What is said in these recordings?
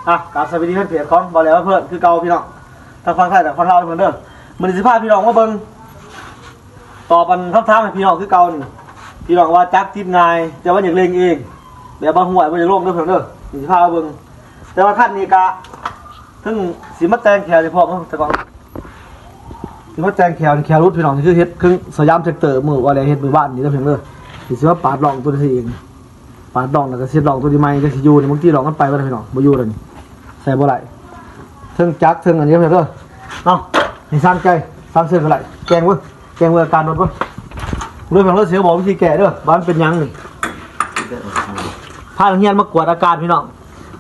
ອ່ະ ກາບສະບາຍດີແຟນເພຈຂອງບ່າວແຫຼວເພື່ອນຄືເກົ່າພີ່ນ້ອງ ທັງຝັ່ງໄທທັງຝັ່ງລາວເພື່ອນເດີ. ມື້ນີ້ຊິພາພີ່ນ້ອງມາເບິ່ງ ຕອບອັນຄຳຖາມໃຫ້ພີ່ນ້ອງຄືເກົ່ານີ້. ພີ່ນ້ອງວ່າຈັກຕິດງ່າຍ ແຕ່ວ່າຢາກເລັ່ງເອງ ແບບວ່າຫ້ວຍບໍ່ຢາກລົງເດີພີ່ນ້ອງເດີ. ນີ້ຊິພາມາເບິ່ງ ແຕ່ວ່າຄັນນີ້ກະ ເຖິງຊິມາແຕ່ງແຂ້ວໃຫ້ພ້ອມເນາະ ແຕ່ກ່ອນຊິມາແຕ່ງແຂ້ວນີ້ ແຂ້ວຫຼຸດພີ່ນ້ອງ. ນີ້ຄືເຮັດເຄື່ອງສະຫຍາມແທຣັກເຕີ ມື້ວ່າແລ້ວເຮັດມື້ວານນີ້ເດີພີ່ນ້ອງເດີ. ນີ້ຊິມາປາດຮ່ອງຕົວນີ້ເອງ ປາດຮ່ອງແລ້ວກໍເຮັດຮ່ອງຕົວນີ້ໃໝ່ ຈັກຊິຢູ່ນີ້. ບາງທີຮ່ອງມັນໄປເບິດແລ້ວພີ່ນ້ອງ ບໍ່ຢູ່ແລ້ວນີ້ ໃສ່ບໍ່ໄດ້ ເທິງຈັກເທິງອັນນີ້ເດີ. ເອົາ ໃຫ້ຊ່າງໄກ່ຊ່າງເຊີນກໍໄດ້ ແກງເບິ່ງ ແກງເບິ່ງອາການລົດເບິ່ງ ເດີພີ່ນ້ອງເດີ. ຊິບອກວິທີແກ້ເດີ ວ່າມັນເປັນຫຍັງນີ້. ພານັກຮຽນມາກວດອາການພີ່ນ້ອງ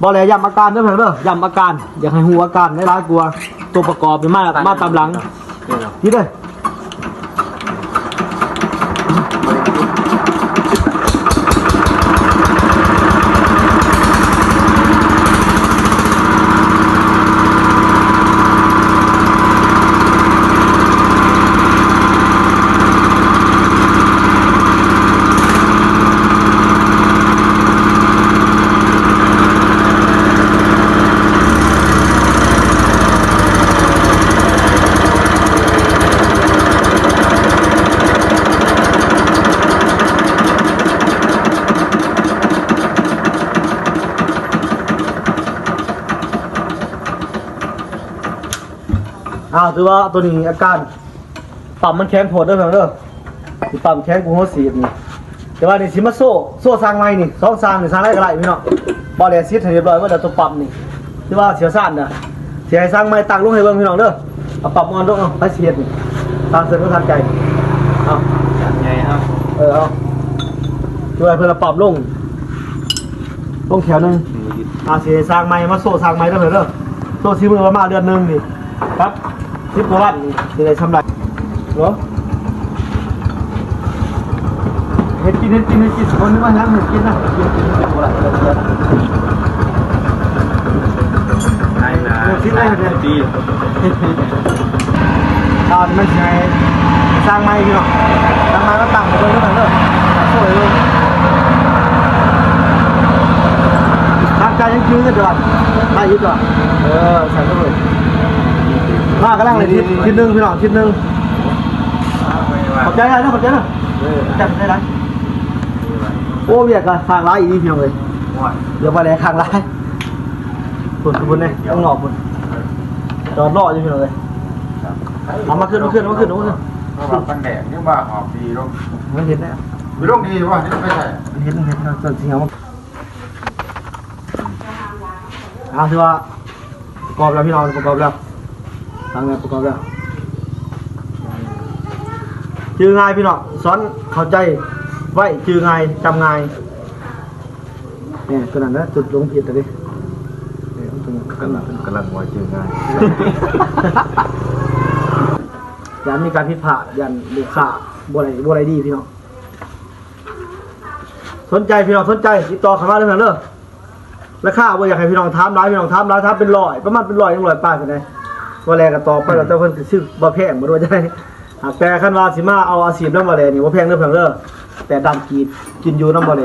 ບໍ່ແລ້ວຢ້ຳອາການເດີພີ່ນ້ອງເດີ ຢ້ຳອາການ ຢາກໃຫ້ຮູ້ອາການຫຼາຍໆກວ່າ ຕົວປະກອບນີ້ມາ ມາຕາມຫຼັງ. ນີ້ເດີ. ອ້າວ ຖືວ່າໂຕນີ້ອາການ ປ້ຳມັນແຂງໂພດເດີພີ່ນ້ອງເດີ ຊິປ້ຳແຂງກວ່າຫົວສີດນີ້. ແຕ່ວ່ານີ້ຊິມາໂຊ ໂຊຊ່າງໃໝ່ນີ້ ສອງຊ່າງນີ້ ຊ່າງໃດກໍໄດ້ພີ່ນ້ອງ. ບໍ່ແລ້ວຊິດໃຫ້ຮຽບຮ້ອຍໝົດແລ້ວ ຕົວປ້ຳນີ້ ຖືວ່າຊ່ຽວຊານນະ. ຊິໃຫ້ຊ່າງໃໝ່ຕັ້ງລົງໃຫ້ເບິ່ງພີ່ນ້ອງເດີ. ເອົາປ້ຳອ່ອນລົງ ເອົາ ໃຜຊິເຮັດນີ້ ຊ່າງເຊີນກັບຊ່າງໄກ່. ເອົາ ຊ່າງໃຫຍ່ ເອົາ ເອີ ເອົາ ຊ່ວຍເພິ່ນເອົາປ້ຳລົງ ລົງແຖວໜຶ່ງ. ອືມ ອາ ຊິໃຫ້ຊ່າງໃໝ່ ມາໂຊຊ່າງໃໝ່ເດີເພິ່ນເດີ. ໂຊສີມືປະມານເດືອນໜຶ່ງນີ້ ຄັບ ສິບກວ່າວັນນີ້ ຊິໄດ້ຊຳໄດ້ເນາະ. ເຮັດກິນ ເຮັດກິນ ເຮັດກິນ ຄົນນີ້ມາຫາເຮັດກິນນະ ເຮັດກິນ ເຮັດກິນບໍ່ໄດ້ ໄດ້ນະ ເຮັດກິນໄດ້ ໄດ້ນະ ດີ. ອ່າ ມັນຊິໃຫ້ຊ່າງໃໝ່ພີ່ນ້ອງ ຊ່າງໃໝ່ມາຕັ້ງໃຫ້ເບິ່ງນຳກັນເດີ ຊ່ວຍເບິ່ງ. ຕັ້ງໃຈຍັງຈື່ຢູ່ ແຕ່ວ່າໄດ້ຢູ່ຕົວະ. ເອີ ໃສ່ເລີຍ ມາກຳລັງໄດ້ທິດ ທິດໜຶ່ງພີ່ນ້ອງ ທິດໜຶ່ງ. ຂອບໃຈຫຼາຍເດີ ຂອບໃຈເດີ ເອີ ຂອບໃຈຫຼາຍ. ໂອ້ ວຽກກະຄ້າງຫຼາຍອີ່ຫຼີພີ່ນ້ອງເອີຍ ໂອ້ຍ ດຽວໄປແລ້ວຄ້າງຫຼາຍ. ພຸ້ນ ພຸ້ນເດ້ ຂ້າງນອກພຸ້ນ ຈອດລໍຢູ່ພີ່ນ້ອງເອີຍ. ເອົາມາຂຶ້ນ ມາຂຶ້ນ ມາຂຶ້ນ ມາຂຶ້ນ ເພາະວ່າມັນແດດຍັງວ່າອອກດີລົງ ມັນເຫັນແລ້ວ ມັນລົງດີບໍ່ ມັນເຫັນ ເຫັນ ເຫັນ ເຫັນ ເຫັນ ເຫັນ ເຫັນ ເຫັນ. ອ່າ ຖືວ່າປະກອບແລ້ວພີ່ນ້ອງ ປະກອບແລ້ວ ທັງແມ່ປະກອບແລ້ວ. ຈື່ງ່າຍພີ່ນ້ອງ ສອນເຂົ້າໃຈໄວ ຈື່ງ່າຍ ຈຳງ່າຍ. ແມ່ນ ຕົວນັ້ນນະ ຈຸດລົງຜິດແລ້ວເດ້ ເອີ ຕົວນັ້ນ ກຳລັງ ກຳລັງວ່າຈື່ງ່າຍ ຢ້ານມີການຜິດພາດ ຢ້ານລູກຄ້າບໍ່ໄດ້ ບໍ່ໄດ້ດີພີ່ນ້ອງ. ສົນໃຈພີ່ນ້ອງ ສົນໃຈ ຕິດຕໍ່ເຂົ້າມາເດີພີ່ນ້ອງເດີ. ລາຄາບໍ່ຢາກໃຫ້ພີ່ນ້ອງຖາມຫຼາຍ ພີ່ນ້ອງຖາມຫຼາຍ ຖາມເປັນຮ້ອຍ ປະມານເປັນຮ້ອຍ ໜຶ່ງຮ້ອຍປາຍພຸ້ນເດ້. ບໍ່ແລກໍຕໍ່ໄປແລ້ວແຕ່ເພິ່ນຊິຊື້ ບໍ່ແພງບໍ່ຮູ້ວ່າຈັ່ງໃດ. ຫາກແຕ່ຄັນວ່າຊິມາເອົາອາຊີບນຳບໍ່ແລນີ້ ບໍ່ແພງເດີພີ່ນ້ອງເດີ ແປດລ້ານກີບ ກິນຢູ່ນຳບໍ່ແລ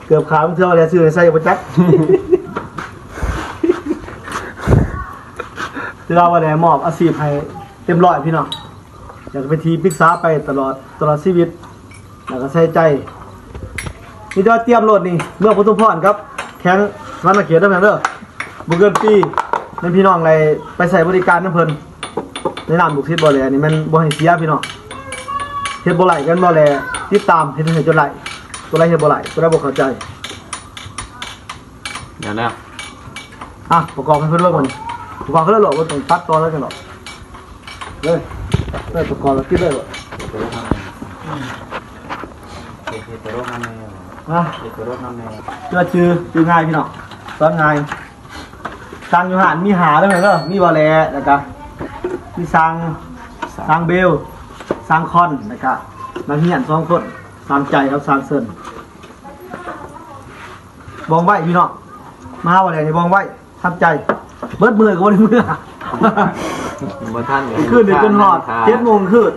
ເກືອບຂາດເທື່ອ ບໍ່ແລຊື້ໃຫ້ໃຊ້ບໍ່ຈັກ. ຖືວ່າບໍ່ແລມອບອາຊີບໃຫ້ເຕັມຮ້ອຍ ພີ່ນ້ອງ. ແລ້ວກໍເປັນທີ່ປຶກສາໄປຕະຫຼອດ ຕະຫຼອດຊີວິດ ແລ້ວກໍໃສ່ໃຈ. ມີແຕ່ວ່າຕຽມລົດນີ້ເມືອປະທຸມພອນກັບແຂວງສະຫວັນນະເຂດເດີພີ່ນ້ອງເດີ. ບໍ່ເກີນປີ ໃຫ້ພີ່ນ້ອງໄດ້ໄປໃຊ້ບໍລິການນຳເພິ່ນ ໃນນາມລູກສິດບໍ່ແລນີ້ແມ່ນບໍ່ໃຫ້ເສຍພີ່ນ້ອງ. ເຮັດບໍ່ໄດ້ກັນບໍ່ແລ ຕິດຕາມເຮັດໃຫ້ຈົນໄດ້ ຕົວໃດເຮັດບໍ່ໄດ້ ຕົວໃດບໍ່ເຂົ້າໃຈ. ດຽວນະ ອ່ະ ປະກອບໃຫ້ເພິ່ນເບິ່ງມັນ ປະກອບເພິ່ນເລີຍ ບໍ່ຕ້ອງຕັດຕໍ່ແລ້ວຈັ່ງດອກ. ເລີຍ ເລີຍປະກອບແລ້ວຕິດເລີຍບໍ່? ເຮັດໂຕລົງນຳແນ່ ຮະ ເຮັດໂຕລົງນຳແນ່ ເພື່ອຈື່ ຈື່ງ່າຍພີ່ນ້ອງ ສອນງ່າຍ. ຊ່າງຢູ່ຮ້ານມີຫ້າເດີແມ່ເດີ ມີບໍ່ແລ ແລ້ວກະມີຊ່າງ ຊ່າງເບວ ຊ່າງຄອນ ແລ້ວກະນັກຮຽນສອງຄົນ ຊ່າງໃຈກັບຊ່າງເຊີນ. ວ່ອງໄວພີ່ນ້ອງ ມາຫາວ່າແຫຼະນີ້ວ່ອງໄວ ທັນໃຈ ເບິດມື້ກໍບໍ່ໄດ້ເມືອ ບໍ່ທັນ ຄືນນີ້ຈົນຮອດເຈັດໂມງຄືນ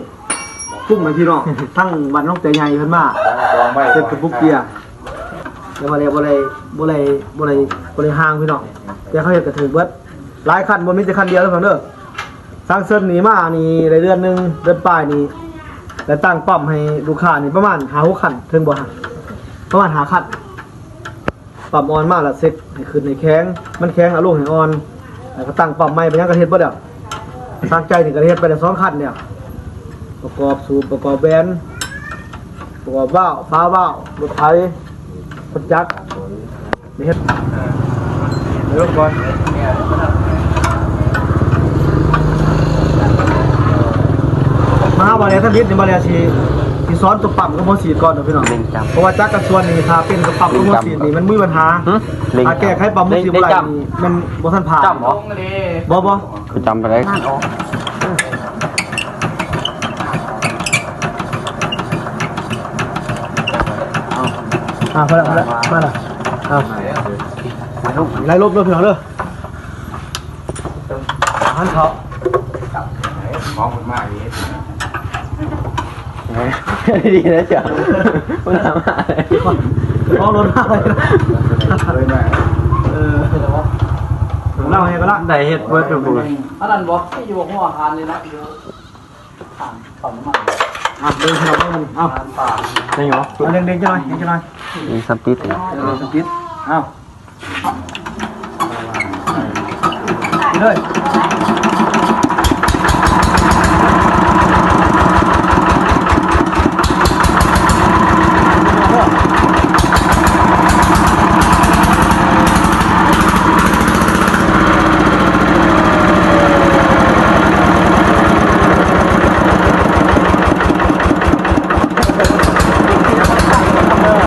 ຄຸ້ມໃຫ້ພີ່ນ້ອງ ທັງບ້ານນ້ອງແຕໃຫຍ່ເພິ່ນມາ ເປັນກະປຸກເບຍ. ແຕ່ວ່າບໍ່ໄດ້ ບໍ່ໄດ້ ບໍ່ໄດ້ ບໍ່ໄດ້ຫ່າງພີ່ນ້ອງ ແຕ່ເຂົາເຮັດກະຖືກເບິດ. ຫຼາຍຄັນ ບໍ່ມີແຕ່ຄັນດຽວເດີພີ່ນ້ອງເດີ. ສ້າງເຊິ່ນນີ້ມານີ້ໄດ້ເດືອນໜຶ່ງ ເດືອນປາຍນີ້ ແລ້ວຕັ້ງປ້ຳໃຫ້ລູກຄ້ານີ້ປະມານຫ້າຫົກຄັນ ເຖິງບໍ່? ປະມານຫ້າຄັນ. ປ້ຳອ່ອນມາແລ້ວເຊັກໃຫ້ຂຶ້ນໃຫ້ແຂງ ມັນແຂງແລ້ວລົງໃຫ້ອ່ອນ ແລ້ວກໍຕັ້ງປ້ຳໃໝ່ ໄປຫຍັງກໍເຮັດເບິດແລ້ວ. ຊ່າງໃຈນີ້ກໍເຮັດໄປໄດ້ສອງຄັນແລ້ວ ປະກອບສູບ ປະກອບແຫວນ ປະກອບວາວ ຝາວາວ ລົດໄຖ ລົດຈັກ ໄດ້ເຮັດ ເອີ ເດີກ່ອນ ມາຫາບ່າວແຫຼທຳອິດນີ້ ບ່າວແຫຼຊິ ຊິສອນຕົວປ້ຳກັບຫົວສີດກ່ອນເນາະພີ່ນ້ອງ ເລັ່ງຈຳ ເພາະວ່າຈັກກະຊວນນີ້ ຖ້າເປັນກັບປ້ຳກັບຫົວສີດນີ້ ມັນມີບັນຫາ ຫຶ? ຖ້າແກ້ໄຂປ້ຳຫົວສີດບໍ່ໄດ້ນີ້ ມັນບໍ່ທັນຜ່ານ ຈຳບໍ່? ບໍ່ ບໍ່ ຄືຈຳບໍ່ໄດ້ ອ່າ ພໍແລ້ວ ພໍແລ້ວ ມາແລ້ວ ອ່າ ໄລ່ລົບເດີພີ່ນ້ອງເດີ ຫັ້ນເຂົາ ຂອງເພິ່ນມາອີກ ດີແລ້ວຈ້ະ ເພິ່ນມາ ເອົາລົດມາເລີຍ ເອີ ເລົ່າໃຫ້ກໍລະ ໄດ້ເຮັດເບິດທຸກຜູ້ ອັນນັ້ນບໍ່ ທີ່ຢູ່ຫ້ອງອາຫານນີ້ນະ ຢູ່ ອ່ະ ເບິ່ງພີ່ນ້ອງເບິ່ງ ເອົາ ເອົາເດ້ງໆຈັກໜ່ອຍ ເດ້ງຈັກໜ່ອຍ ມີສຳປິດ ເອີ ສຳປິດ ເອົາ ກິນເລີຍ